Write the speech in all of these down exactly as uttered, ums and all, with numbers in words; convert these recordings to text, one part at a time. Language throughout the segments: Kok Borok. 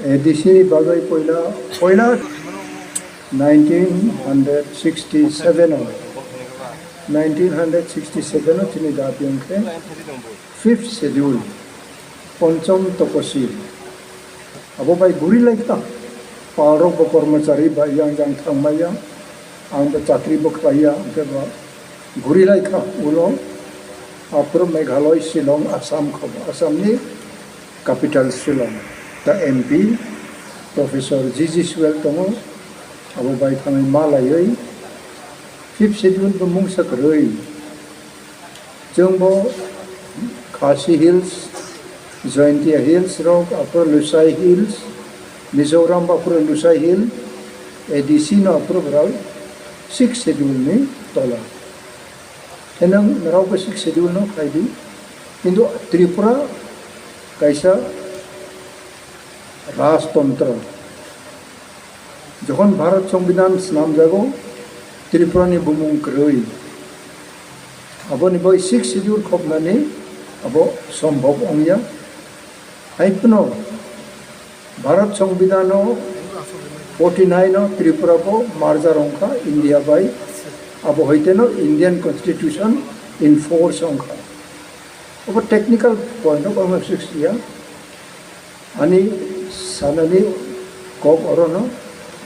A D C ni bagwi poila, poila nineteen hundred sixty-seven o, nineteen hundred sixty-seven o chini dabi wngkhe fifth schedule, ponchom tokosi. Abo bai guri lai kha. Palrok bo kormochari bai yang jang thangmaya, ang bo chakri bo khlaiya, hwnkhe bo guri lai kha. Ulo aphuru Meghalaya, Shillong, Assam kho, Assam ni capital Shillong. Ta M P Professor G G Swell tongo, abo bai thangwi ma laiwi fifth schedule bo mungsa kwrwi. Chwng bo Khasi Hills, Jaintia Hills rok, aphuru Lushai Hills, Mizoram aphuru Lushai Hill, A D C no aphuru bwrwi sixth schedule ni tola. Khe nwng norok bo sixth schedule no khlai di. Kintu Tripura kaisa rajtontro. Jokhon Bharat Songbidan swnamjago, Tripura ni bumung kwrwi. Aboni bai sixth schedule khopnani abo sombhob wngya. Hai phano Bharat Songbidan o forty nine o Tripura bo merger wngkha India bai. Abo hoite no Indian Constitution in force wngkha. Abo technical point o, omo six ya. Ani sanani kok orono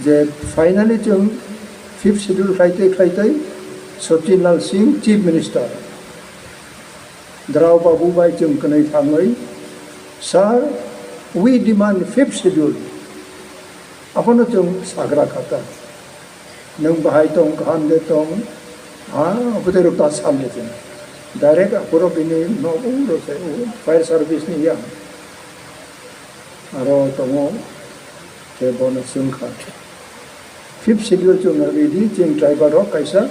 je finally chwng fifth schedule khlai tei khlai tei Sachin Lal Singh Chief Minister, Drao Babu bai chwng kwnwi thangwi, "Sir, we demand fifth schedule." Abono chwng sagra kha ta. Nwng bahai tong, kaham de tong, ha, bwtwi rok ta sal de chwng. Direct aphuru bini nok uro se, o fire service ni yang. Aro tongo, khe bono swng kha. Fifth schedule chwng ready, chwng tribal rok kaisa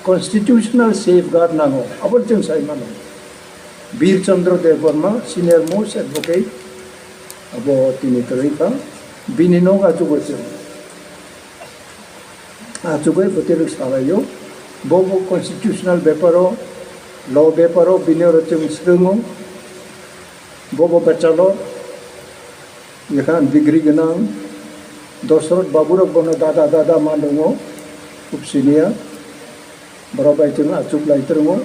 constitutional safeguard nango, abo chwng sai mano. Bir Chandra Debbarma, senior most advocate, abo tini kwrwi kha, bini nok achugo chwng. Achugwi bwtwi rok salaio, bo bo constitutional beparo, law beparo bini oro chwng swrwngo, bo bo bachelor, ekha degree gwnang, Dosrot babu rok bono dada dada ma nungo, khub senior, borok bai chwng achuk lai twrwngo,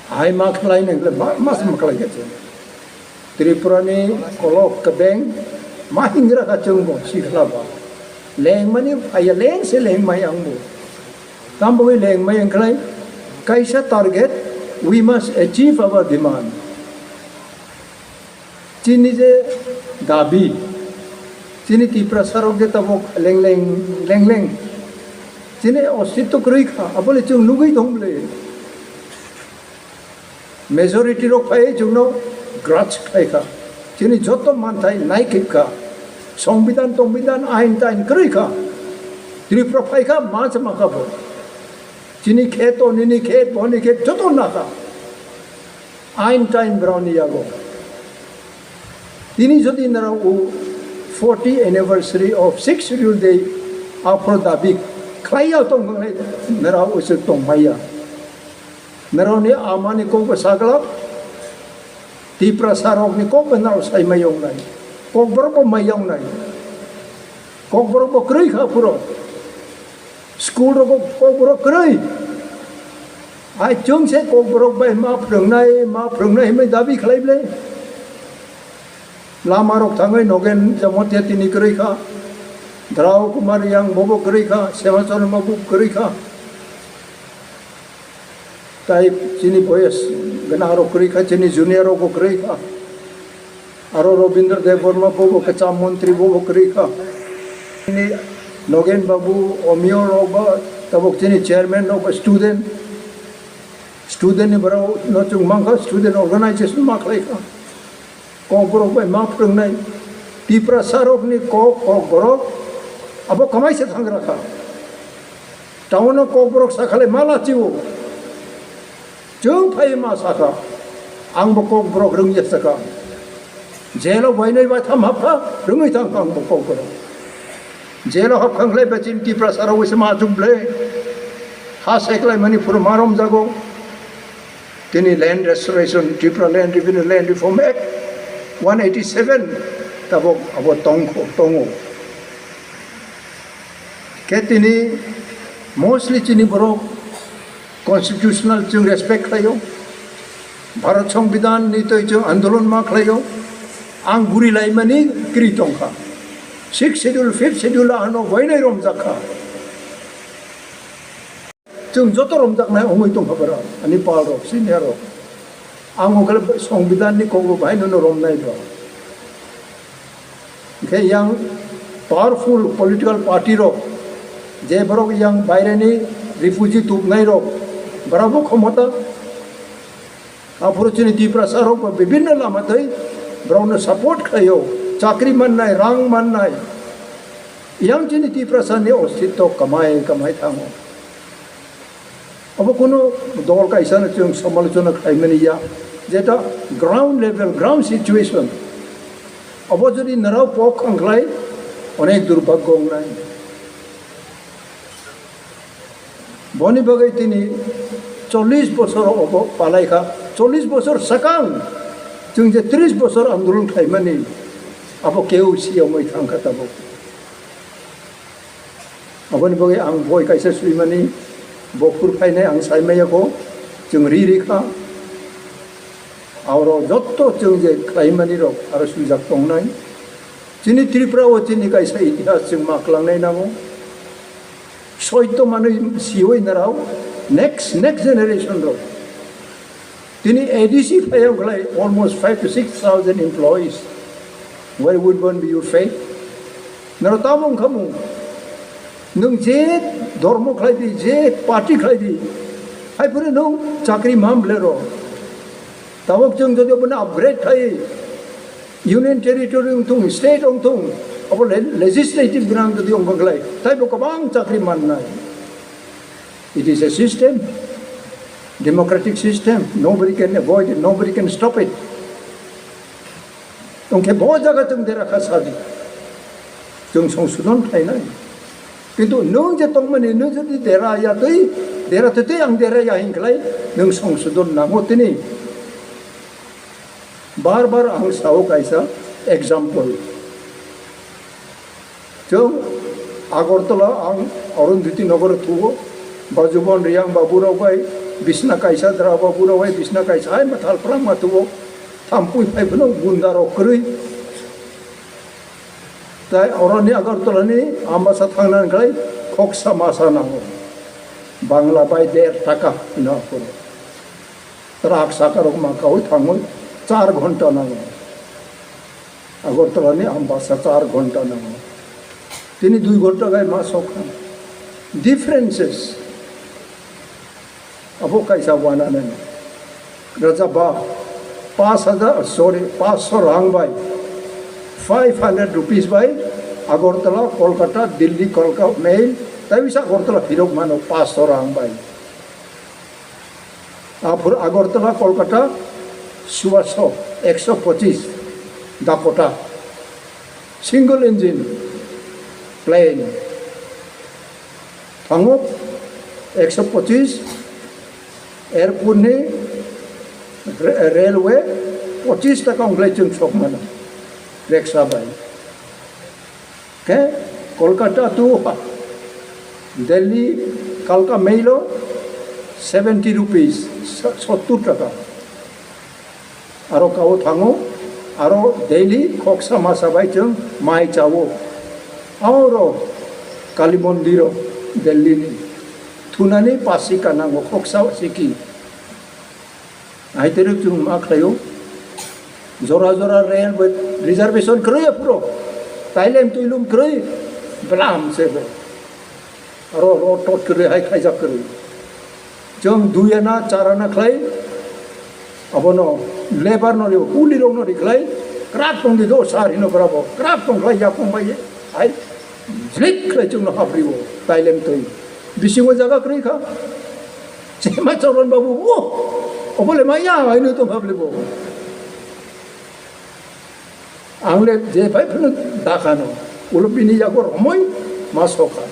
hai ma khlai nai, ma ma se ma khlai kha chwng. Tripura ni kolok kebeng ma hingra kha chwng bo sikla ba. Leng mani phaiya, leng se leng mai ang bo. Tam bo leng mai ang khlai kaisa target, we must achieve our demand. Chini je dabi, chini Tiprasa rok je tabok leng leng, leng leng. Chini ostitto kwrwi kha, abole chwng nugwi tong bole. Majority rok phai chwngno grudge khai kha. Chini joto manthai naikhip kha. Songbidan tongbidan ain tain kwrwi kha. Tripura phai kha ma se ma kha bo. Chini kheto, nini khet, boni khet joto na kha. Ain tain brao ni yago. Tini jodi nara u forty anniversary of sixth schedule day aphro dabi khlai ya tong nara u se tong maya. Naroni amani kok bo saglak, Tiprasa rokni kok bo narok sai mayong nai, kok borok bo mayong nai, kok borok bo kwrwi kha phuro, school rogo kok borok kwrwi. Hai chwng se kok borok bai ma phwrwngnai, ma phwrwngnai hwnwi dabi khlai ble. Lama rok thangwi Nogen Jamatia tini kwrwi kha, Drao Kumar Yang bobo kwrwi kha, Sema Chorma bo kwrwi kha. Tai chini boyes gana rok kwrwi kha, chini junior rok bo kwrwi kha. Aro Robindra Debbarma bobo kwcham montri bobo kwrwi kha. Chini Nogen Babu, Omiyo rok ba tabok chini chairman rok ba student. Student ni borok no chwng mankha, student organization ma khlai kha. Kokborok bai ma phwrwngnai, Tiprasa rokni kok, kokborok abo kwmaisa thangra kha. Town o kokborok sakhalai ma lachio. Chwng phai ma sakha. Ang bo kokborok rwngya sakha. Jail o bainai baitham hapkha, rwngwi thangkha ang bo kokborok. Jail o hapkha khlai ba chini Tiprasa rok wisa ma achuk ble. Ha seklai mani phuru ma romjago. Tini Land Restoration, Tripura Land Revenue, Land Reform Act one eighty seven, Tabok abo tongkho, tongo. Khe tini mostly chini borok constitutional chwng respect khlaio. Bharat Songbidan ni twi chwng andolon ma khlaio. Ang buri laimani kri tongkha. Sixth Schedule, Fifth Schedule ano boinai romjak kha. Chwng joto romjaknai wngwi tongkha borok, ani pal rok, senior rok. Ang hwnkhe Songbidan ni kokbo bahai no romnai bo. Hwnkhe yang powerful political party rok, je borok yang baireni refugee tubnai rok, borok bo khomota. Aphuru chini Tiprasa rok bo bibinno lama twi borokno support khlaio, chakri mannai, rang mannai. Yang chini Tiprasa ni ostitto kamai kamai thango. Obo kunu dol kaisa no chwng samalochona khlaimani ya, jeta ground level, ground situation. Obo jodi narao pok khanglai, onek durbhagyo wngnai. Boni bagwi tini chollish bosor obo palai kha, chollish bosor sakang chwng je tris bosor andolon khlaimani, abo keu siyamwi thang kha tabuk. Aboni bagwi ang boi kaisa swimani, bo phur phainai ang sai maya kho, chwng ri ri kha. Aro jotto chwng je khlaimani rok aro swijak tongnai. Chini Tripura o chini kaisa itihas chwng ma klangnai nango. Soito manwi siwi narao next, next generation rok. Tini A D C phai wng khlai almost five to six thousand employees. Where would one be your faith? Naro tamo wng kha mung. Nwng je dhormo khlai di, je party khlai di, hai phuru nwng chakri mam le ro. Tabuk chwng jodi bono upgrade khai, Union Territory wng thung, state wng thung, abo le-, legislative gwnang jodi wng khlai, taibo kwbang chakri mannai. It is a system, democratic system, nobody can avoid it, nobody can stop it. Tongkhe bo jaga chwng dera kha sadi, chwng songsodon khlainai. Kintu nwng je tongmani, nwng jodi dera ya twi, dera twi twi ang dera ya hin khlai, nwng songsodon nango tini. Bar bar ang sao kaisa example. Chwng Agartala ang Arundhati Nagar thuo, Bajubon Riyang babu rok bai bisna kaisa, Dra babu rok bai bisna kaisa, hai mathal phrang ma thuo, thampui phai phano gunda rok kwrwi. Tai oroni Agartala ni Ambasa thangna khlai khoksa masa nango. Bangla bai der taka hino aphuru. Truck saka rok ma kaui thangwi char ghonta nango. Agartala ni Ambasa char ghonta nango. Tini dui ghonta bai ma sok kha. Differences. Abo kaisa wananani. Raja ba, pas hajar, sorry, paanch sho rang bai, five hundred rupees bai, Agartala, Kolkata, Delhi, Kolkata, mail, tai bisa Agartala phirok mano paanch sho rang bai. Aphuru Agartala, Kolkata, suwa sho, ekso pochis, Dakota. Single engine plane. Thango ekso pochis, airport ni re-, railway pochis taka wngkhlai chwng sok mano, rickshaw bai. Khe Kolkata to Delhi Kalka mail o seventy rupees, sa-, sottur taka. Aro kao thango, aro daily khoksa masa bai chwng mai chao. Aro Kali Mondir o Delhi ni thunani pasika nango khoksa siki. Aitero chwng ma khlaio. Jora jora rail bai reservation kwrwi aphuru. Tailem tuilum kwrwi blam se bo. Aro rot tot kwrwi hai khaijak kwrwi. Chwng dui ana, char ana khlai, abono labour no rio, kuli rok no ri khlai, kwrak tong di do sar hino bwrabo, kwrak tong khlai yakung bai hai jlik khlai chwng no hap rio, tailem twi. Bisingo jaga kwrwi kha. Chema Choron babu, oh, obole maya, hai no tong hap libo. Ang le je bai phano dakha no, ulo bini yago romoi ma sokha.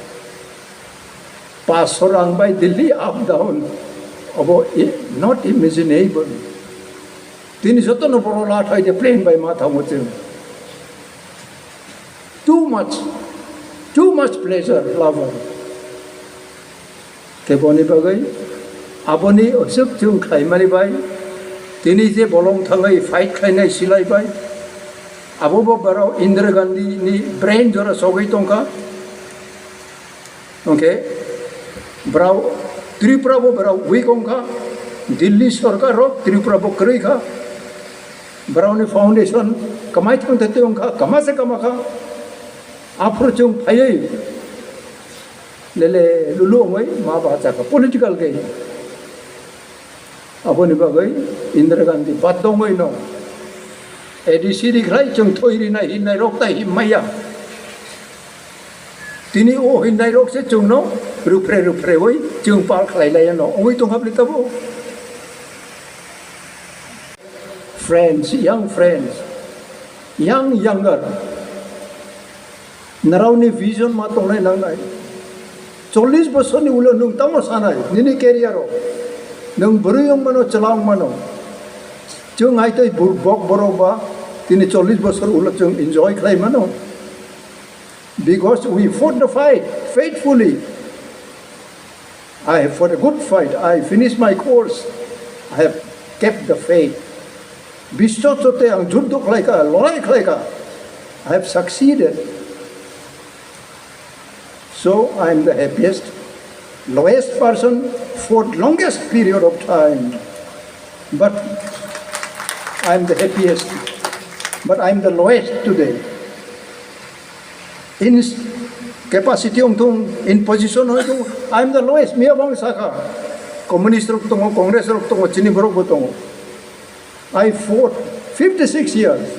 Paanch sho rang bai Delhi up down, abo i-, not imaginable. Tini joto no boro la thai de plane bai ma thango chwng. Too much, too much pleasure lover. Keboni bagwi aboni osuk chwng khlaimani bai tini je bolong thangwi fight khlainai silai bai, abo bo borok Indira Gandhi ni brain jora sogwi tongkha. Hwnkhe borok Tripura bo borok weak wngkha, Delhi sorkar rok Tripura bo kwrwi kha, borokni foundation kwmai thang thai wngkha, kwma se kwma kha, aphuru chwng phaiwi lele lulu wngwi ma ba chakha political khe. Aboni bagwi Indira Gandhi baddho wngwi no A D C ri khlai chwng thoi rinai hinnai rok tai him maya. Tini o hinnai rok se chwngno rupre rupre oi chwng pal khlai lai no wngwi tong habli tabo. Friends, young friends, young younger. Narauni vision ma tongnai nangnai. Chollish bosorni ulo nwng tamo sanai, nini career o. Nwng bwrwi wng mano, chwla wng mano. Chwng hai tei bur-, bok borok ba, tini chollish bosor ulo chwng enjoy khlai mano. Because we fought the fight faithfully. I have fought a good fight. I finished my course. I have kept the faith. Biswas jote ang juddo khlaikha, lorai khlaikha. I have succeeded. So I am the happiest, lowest person for longest period of time. But I am the happiest. But I am the lowest today. In capacity wng thung, in position wng thung, I am the lowest. Miya bang saka, communist rok tongo, Congress rok tongo, chini borok bo tongo. I fought fifty-six years.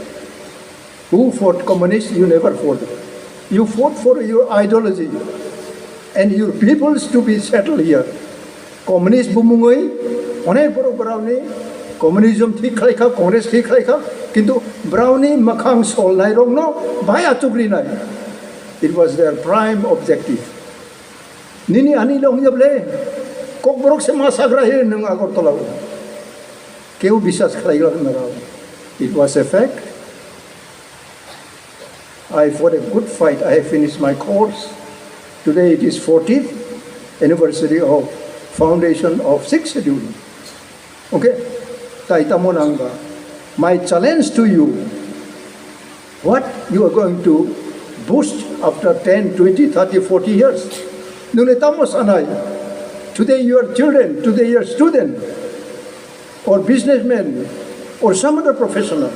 Who fought communist? You never fought. You fought for your ideology and your peoples to be settled here. Communist bumungwi onek borok borokni communism thik khlaikha, Congress thik khlaikha, kintu borokni mwkhang solnairokno bai achukrinai. It was their prime objective. Nini ani lo hwnjak le, kokborok se ma sagra he nwng Agartala o. Keu biswas khlaiglak nara. It was a fact. I fought a good fight. I have finished my course. Today it is fortieth anniversary of foundation of Sixth Schedule. Okay? Tai tamo nangba. My challenge to you, what you are going to boost after ten, twenty, thirty, forty years? Nune tamo sanai. Today you are children, today you are student, or businessman, or some other professional.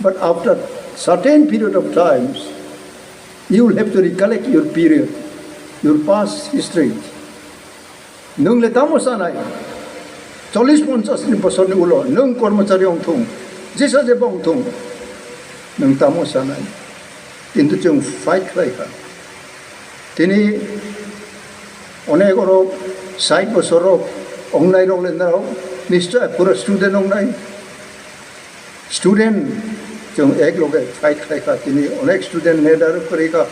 But after certain period of times, you will have to recollect your period, your past history. Nwng le tamo sanai? Chollish ponchash ni bosorni ulo nwng kormochari wng thung, jesa jeba wng thung, nwng tamo sanai? Kintu chwng fight khlai kha. Tini onek oro sait bosor rok wngnai rok le narok nischoi pura student wngnai. Student chwng ek loge fight khlai kha, tini onek student leader kwrwi kha,